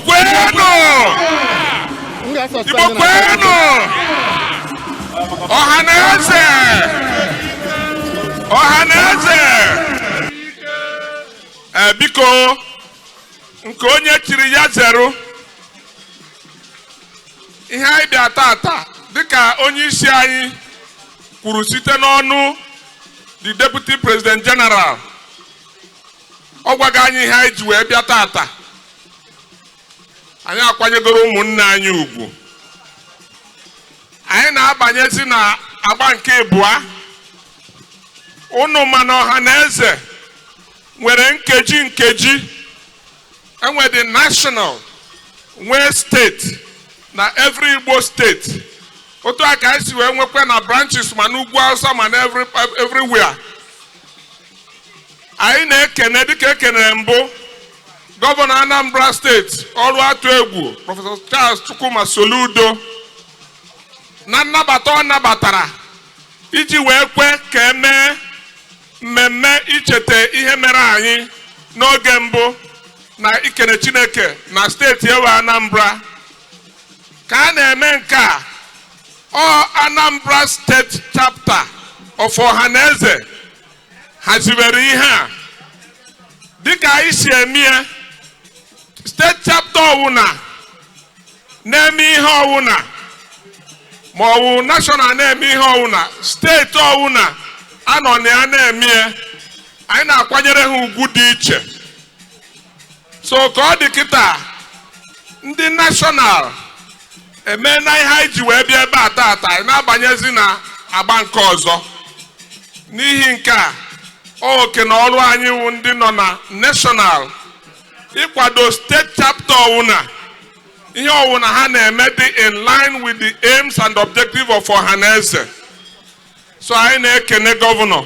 Kwenu! Igbo kwenu! Ọhaneze! Ọhaneze! Ee, biko, nke onye chiri ya zeru. Ihe anyị bịa tata, dịka onye isi anyị kwuru site n'ọnụ the deputy president general, ọ gwago anyị ihe anyị ji wee bịa tata. Anyị akwanyegoro ụmụnne anyị ugwu. Anyị na-abanyezi na agba nke abụọ. Unu ma na Ọhaneze nwere nkeji nkeji. Enwe the national, nwee steeti na every Igbo steeti. Otu a ka anyị si wee nwekwa na branches ma n'ugwu Hausa ma na everywhere. Anyị na-ekene, dịka ekenere mbụ, gọvanọ Anambra Steeti, ọrụ atụ egwu, Prọfesọ Charles Chukwuma Soludo, na nnabata ọ nabatara iji wee kwe ka emee mmemme icheta ihe mere anyị n'oge mbụ na ikene Chineke na steeti ewe Anambra ka a na-eme nke a. Ọ Anambra State Chapter of Ọhaneze haziwere ihe a dịka anyị si eme ya. Steeti chapter ọwụna na-eme ihe ọwụna, ma ọ wụ national na-eme ihe ọwụna, steeti ọwụna anọ na ya na-eme ya, anyị na-akwanyere ha ugwu dị iche. So ka ọ dị kịta, ndị national emeela ihe anyị ji wee bịa ebe a tata. Anyị na-abanyezi na agba nke ọzọ. N'ihi nke a, oke na ọrụ anyị wụ ndị nọ na national ịkwado steeti chapter ọwụna, ihe ọwụna ha na-eme dị in line with the aims and objective of Ọhaneze. So anyị na-ekene gọvanọ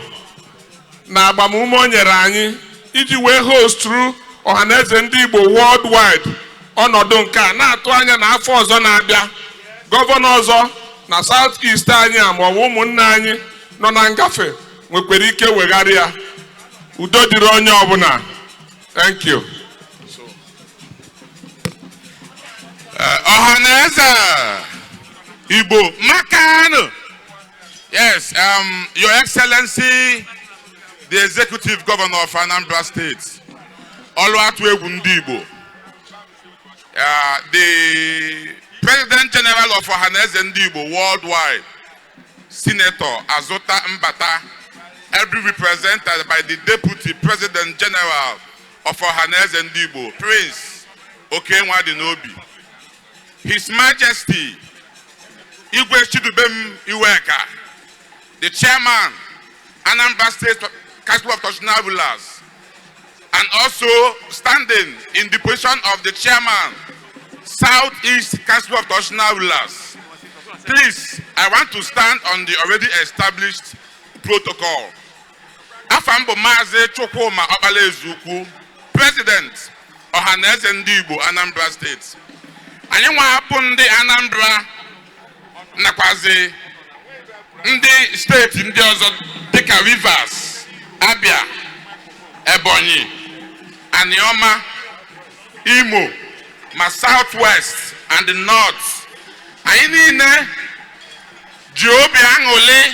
na agbamume o nyere anyị iji wee hostru Ọhaneze Ndị Igbo worldwide ọnọdụ nke a, na-atụ anya na afọ ọzọ na-abịa, gọvanọ ọzọ na South East anyị a, ma ọ bụ ụmụnne anyị nọ na ngafe, nwekwara ike wegharị ya. Udo dịrị onye ọbụla. Thank you. Ọhaneze Igbo makanụ. Yes, Your Excellency, the Executive Governor of Anambra State, Oluatu Egwu Ndị Igbo, the President General of Ọhaneze Ndị Igbo worldwide, Senator Azuta Mbata, ably represented by the Deputy President General of Ọhaneze Ndị Igbo, Prince Okenwadinobi, His Majesty Igwe Chidubem Iweka, the Chairman, Anambra State Council of Traditional Rulers, and also standing in the position of the Chairman, Southeast Council of Traditional Rulers. Please, I want to stand on the already established protocol. Afa m bụ Maazị Chukwuma Okpalaezeukwu, President Ọhaneze Ndị Igbo Anambra State. Anyị nwa hapụ ndị Anambra nakwazi ndị steeti ndị ọzọ dịka Rivers, Abia, Ebonyi, Anioma, Imo, ma South West and the North. Anyị niile ji obi aṅụrị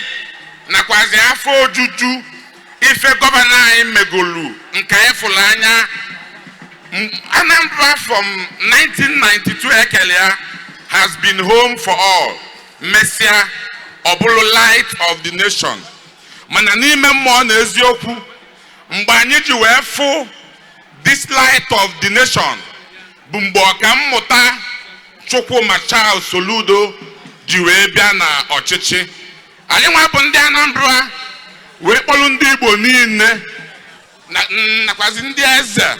nakwazi afọ ojuju ife gọvanọ anyị megolu nke anyị fụrụ anya. Anambra from 1992 ekele has been home for all. Mesịa ọ bụrụ light of the nation. Mana n'ime mmụọ na eziokwu, mgbe anyị ji wee fụ this light of the nation bụ mgbe ọkammụta Chukwuma Charles Soludo ji wee bịa na ọchịchị. Anyị nwa bụ ndị Anambra wee kpọrọ ndị Igbo niile nakwazi ndị eze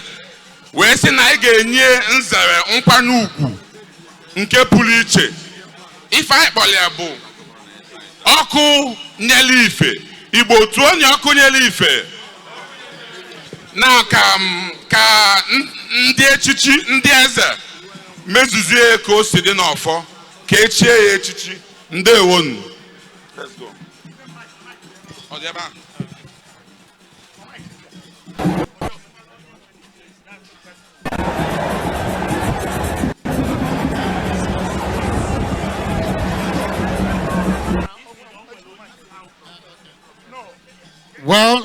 wee sị na anyị ga-enye nzere nkwanye ugwu nke pụrụ iche. Ife anyị kpọrọ ya bụ ọkụ nyere ife. Igbo tụọ onye ọkụ nyere ife na ka ndị echichi ndị eze mezuzie ka o si dị n'ọfọ ka echie ya echichi. Ndewonu. Let's go. Ọ dị ebe a?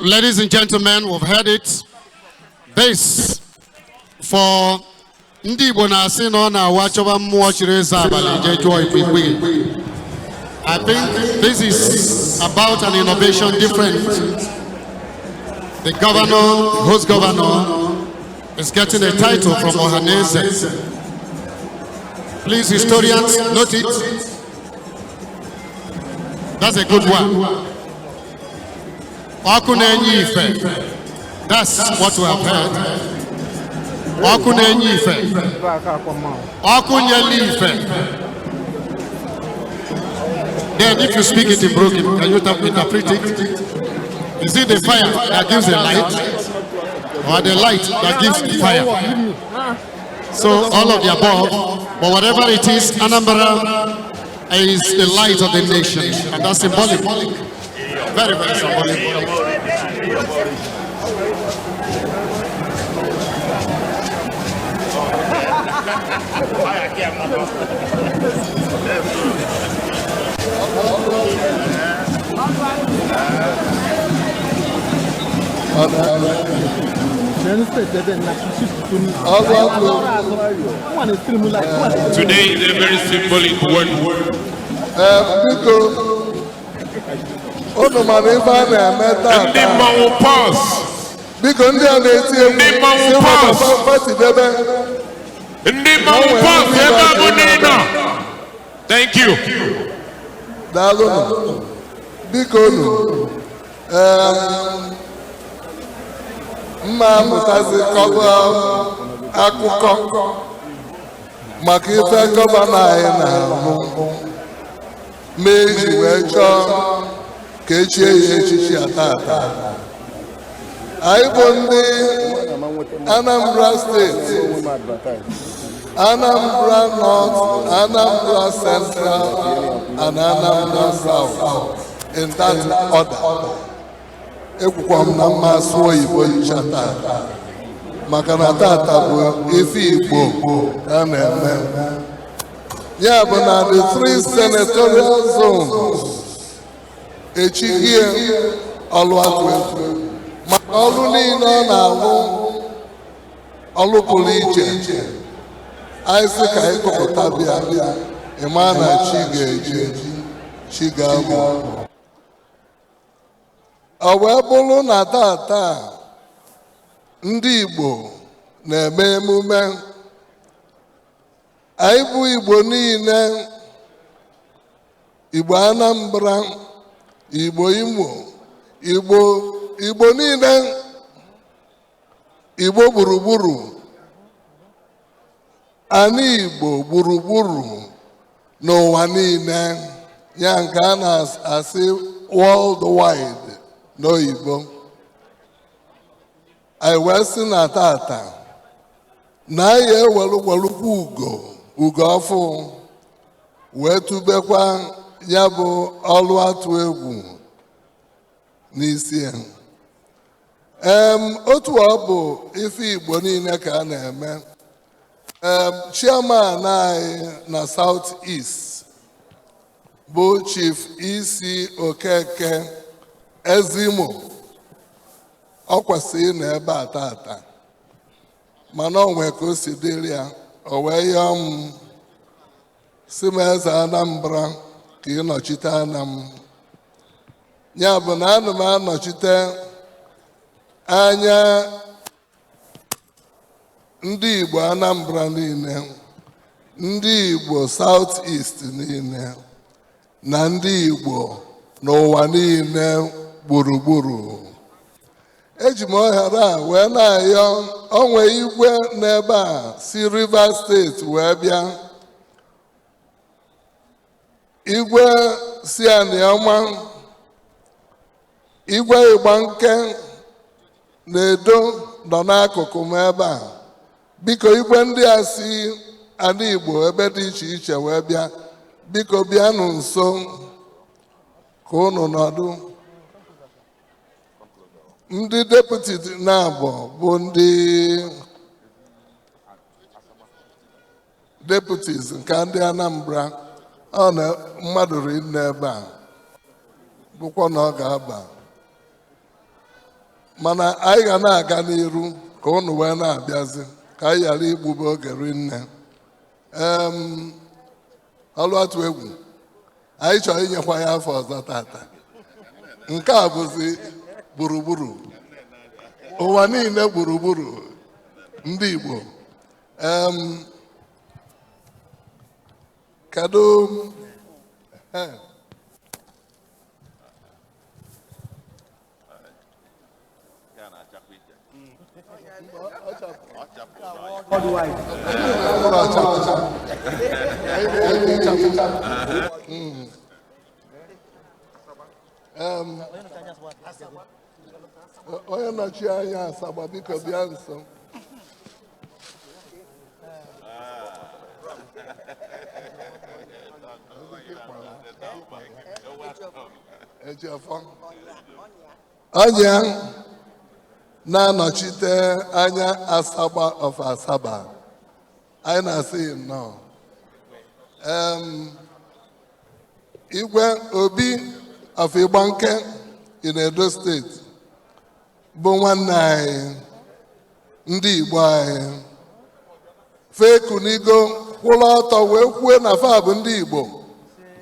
Ladies and gentlemen, we've heard it. This for ndị Igbo na-asị na ọ na-awa chọba mmụọ chiri eze abalị jee jụọ ikwikwii. I think this is about an innovation different. The governor, host governor, is getting a title from Ohaneze. Please, historians, note it. That's a good one. Ọkụ na-enye ife. That's what we have heard. Ọkụ na-enye ife. Ọkụ nyele ife. Then if you speak it in broken, can you interpret it? Is it the fire that gives the light or the light that gives the fire? So all of the above, but whatever it is, Anambra is the light of the nation, and that's symbolic. Very, very symbolic. Today is a very symbolic one. Biko, unu mana ife a na-eme Ndị tata. mmanwụ, pause. Biko, ndị a na-eti egwu, Ndị mmanwụ, si pause. patidebe. Ndị mmanwụ, pause ebe a bụ na ị nọ. Thank you. Daalụnụ. Biko unu, mma apụtazi kọba akụkọ maka ife governor anyị na-alụ mee iji wee chọọ ka echie ya echichi a tata. Anyị bụ ndị Anambra Steeti, Anambra North, Anambra Central and Anambra South, in that order. Ekwukwa m na mma asụ oyibo ncha tata maka na tata bụ ife Igbo a na-eme. Ya bụ na the three senatorial zones echigie ọlụ atụ egwu maka ọlụ niile ọ na-alụ, ọlụ pụrụ iche. Anyị sị ka anyị kụpụta bịa ịma na chi ga-eji chi ga-abụ. Ọ wee bụrụ na tata ndị Igbo na-eme emume. Anyị bụ Igbo niile, Igbo Anambra, Igbo Imo, Igbo niile, Igbo gburugburu, ana Igbo gburugburu n'ụwa niile, ya nke a na-asị worldwide n'oyibo. Anyị wee sị na tata na anyị ewelu welukwa ugo ọfụ wee tubekwa ya bụ ọlụ atụ egwu n'isi ya. Otu ọ bụ ife Igbo niile ka a na-eme. Chairman anyị na South East bụ Chief Isi Okeke Ezimo. Ọ kwesịrị ịnọ ebe a tata, mana o nwee ka o si dịrị ya, o wee yọọ m si m, eze Anambra, ka ị nọchite anya m. Ya bụ na ana m anọchite anya ndị Igbo Anambra niile, ndị Igbo South East niile na ndị Igbo n'ụwa niile gburugburu. Eji m ohere a wee na-ayọ onwe igwe n'ebe a si Rivers Steeti wee bịa, igwe si Aniọma, igwe Igbanke na Edo nọ n'akụkụ m ebe a. Biko, igwe ndị a si ala Igbo ebe dị iche iche wee bịa, biko bịanụ nso ka unu nọdụ. Ndị deputy na-abụ bụ ndị deputies nke ndị Anambra, ọ na mmadụ rinne ebe a bụkwa na ọ ga-aba. Mana anyị ga na-aga n'iru ka unu wee na-abịazi, ka anyị ghara igbube oge rinne. Ọlụ atụ egwu, anyị chọrọ inyekwa ya afọ ọzọ tata. Nke a bụzi gburugburu ụwa niile, gburugburu ndị Igbo. Kedu onye nọchi anya Asaba, biko bịa nso. Ejiọfọ onye na-anọchite anya Asaba of Asaba, anyị na-asị nnọọ. Igwe Obi of Igbanke in Edo State bụ nwanne anyị, ndị Igbo anyị fekunigo kwụrụ ọtọ wee kwue na fa bụ ndị Igbo,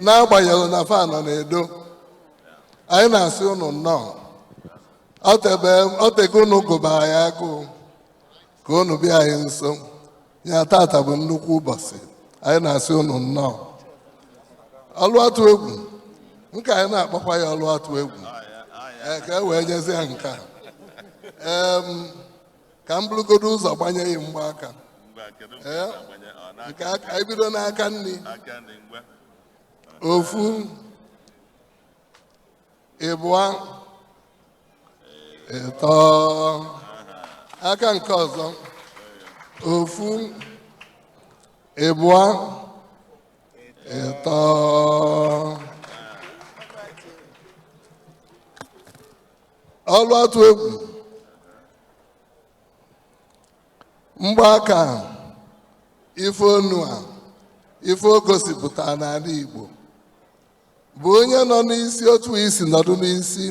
n'agbanyeghị na fa nọ n'Edo. Anyị na-asị unu nnọọ. Otego unu gụba anyị agụụ ka unu bịa anyị nso. Ya tata bụ nnukwu ụbọchị. Anyị na-asị unu nnọọ. Ọlụ atụ egwu nke anyị na-akpọkwa ya ọlụ atụ egwu, ka e wee nyezie ya nke a. Ka m burugodo ụzọ gbanye ya mgbaaka. Nke anyị bido n'aka nri. Ofu, ịbụa, ịtọ. Aka nke ọzọ. Ofu, ịbụa, ịtọ. Ọlụ atụ egwu mgbaaka ife onu a, ife o gosipụtara n'ala Igbo bụ onye nọ n'isi otu isi nọdụ n'isi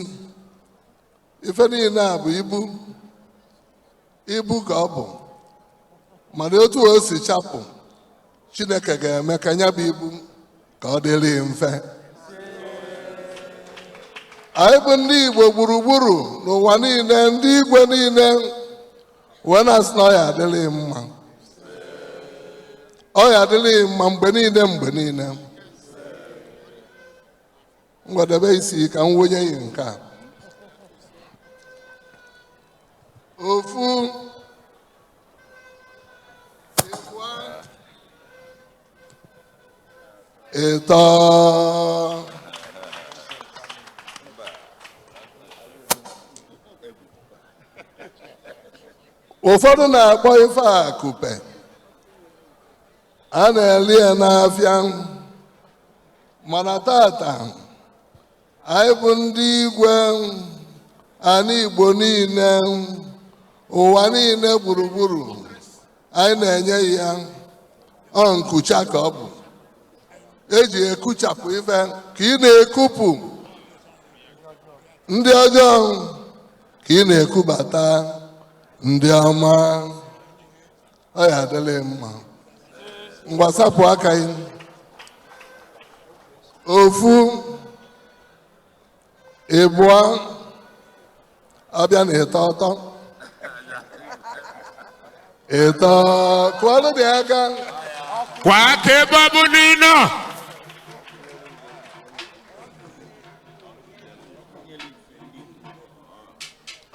ife niile a bụ ibu ibu ka ọ bụ, mana otu o si chapụ, Chineke ga-eme ka ya bụ ibu ka ọ dịrị mfe. Anyị bụ ndị Igbo gburugburu n'ụwa niile, ndị igwe niile wee na-asị na ọ ya adịrị mma, ọ ya adịrị mma mgbe niile, mgbe niile. Ngwadebe isi ka m wonye ya nke a. Ofu, ịtọ. Ụfọdụ na-akpọ ife a kupe, a na-eli ya n'afịa, mana tata anyị bụ ndị igwe ana Igbo niile, ụwa niile gburugburu, anyị na-enye ya ọ nkucha ka ọ bụ eji ekuchapụ ife ka ị na-ekupụ ndị ọjọọ, ka ị na-ekubata ndị ọma. Ọ ya adịla mma. Ngwa, sapụ aka gị. Ofu, ịbụọ, abịa na ịtọ ọtọ, ịtọ. Kụọrọ dị aka. Kwa aka ebe ọ bụ na ị nọ.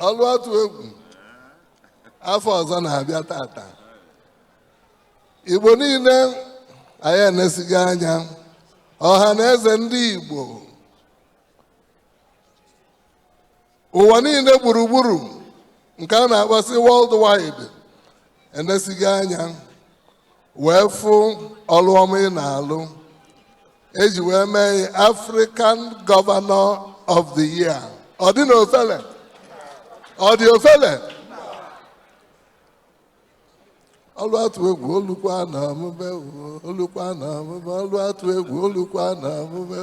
Ọlụ atụ egwu afọ ọzọ na-abịa tata. Igbo niile, anyị enesighị anya ọha na eze ndị Igbo ụwa niile gburugburu, nke a na-akpọsị world wide, enesighị anya wee fụ ọlụ ọma ị na-alụ eji wee mee African Governor of the Year. Ọ dị n'ofele, ọ dị ofele. Ọlụ atụ egwu olukwa na omume, olukwa na omume. Ọlụ atụ egwu olukwa na omume.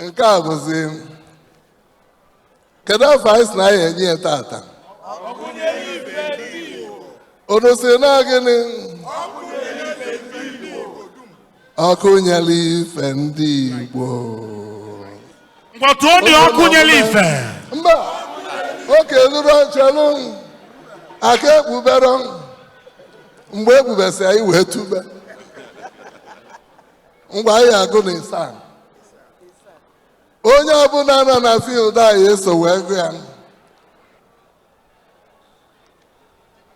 Nke a bụzi Kedu afọ anyị si na anyị enye ya tata? Unu si na gịnị? Ọkụ nyere ife ndị Igbo. Ngwa, tụọ dị ọkụ nyere ife. Mba, oke lụrụ chelụ aka ekpubere mgbe ekpubesi anyị wee tube. Ngwa, anyị agụ na ịsa. Onye ọbụla nọ na field anyị eso wee gụ ya.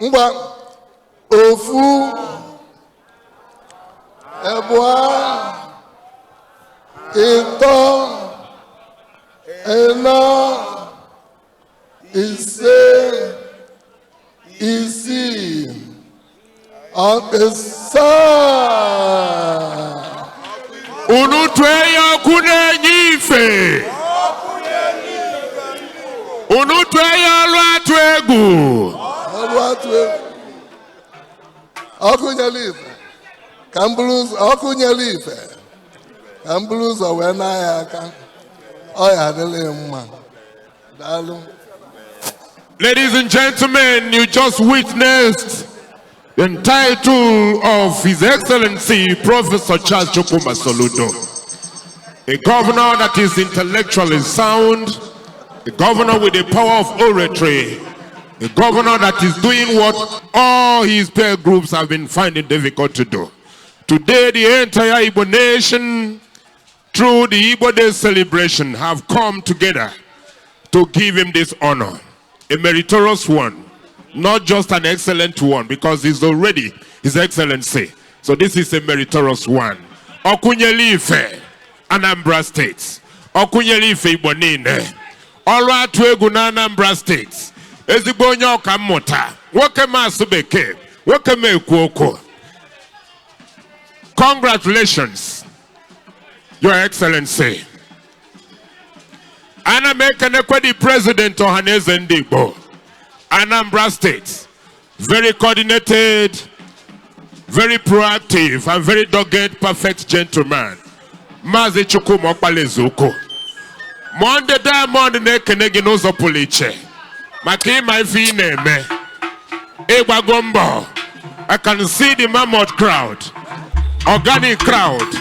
Ngwa, ofu, ebụa, ịtọ, ịnọ, ise, isii, asaa. Unu tụọ ya ọkụ na-enye ife. Unu tụọ ya ọlụ atụ egwu. Ọrụ atụ egwu. Ọkụ nyere ife ka m buru ụzọ, ọkụ nyere ife ka m buru ụzọ wee na ya aka. Ọ ya adịla mma. Daalụ. Ladies and gentlemen, you just witnessed the title of His Excellency Professor Charles Chukwuma Soludo, a governor that is intellectually sound, a governor with the power of oratory, a governor that is doing what all his peer groups have been finding difficult to do. Today, the entire Igbo nation, through the Igbo Day celebration, have come together to give him this honor, a meritorious one, not just an excellent one, because he's already His Excellency. So this is a meritorious one. Ọkụ nyere ife, Anambra State. Ọkụ nyere ife Igbo niile. Ọrụ atụ egwu na Anambra State. Ezigbo onye ọka mmụta. Nwoke ma asụ bekee. Nwoke ma ekwu okwu. Congratulations, Your Excellency. Ana m ekenekwe the President Ohanaeze Ndị Igbo, Anambra State. Very coordinated, very proactive, and very dogged, perfect gentleman. Maazị Chukwuma Okpalaezeukwu. Monde Diamond na-ekene gị n'ụzọ pụrụ iche maka ịma ife ị na-eme. Ịgbago mbọ. I can see the mammoth crowd, organic crowd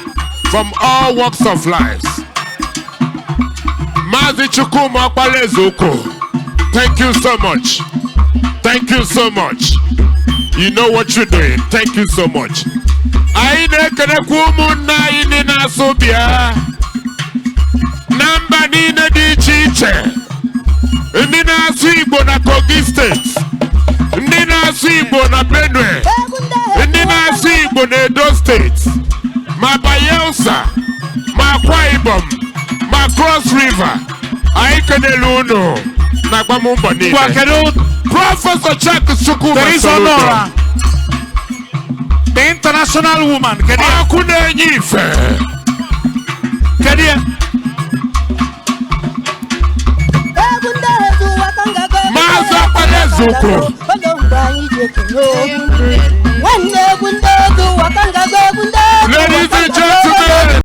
from all walks of life. Maazị Chukwuma Okpalaezeukwu, thank you so much. Thank you so much. You know what you're doing. Thank you so much. Anyị na-ekenekwa ụmụnne anyị ndị na-asụ bịa na mba niile dị iche iche, ndị na-asụ Igbo na Kogi Steeti, ndị na-asụ Igbo na Benue, ndị na-asụ Igbo na Edo Steeti, ma Bayelsa, ma Akwa Ibom, ma Cross River. Anyị kenele unu na agbammbọ Ngwa, niile. Kedu Prọfesọ Chuck Chukwuma Teresa Soludo. Honora, the international woman. Kedu ya? Ọkụ na-enye ife. Kedu ya? Maazị Okpalaezeukwu. Nwanne, egwu ndị egwu ụwa ka m ga-agụ.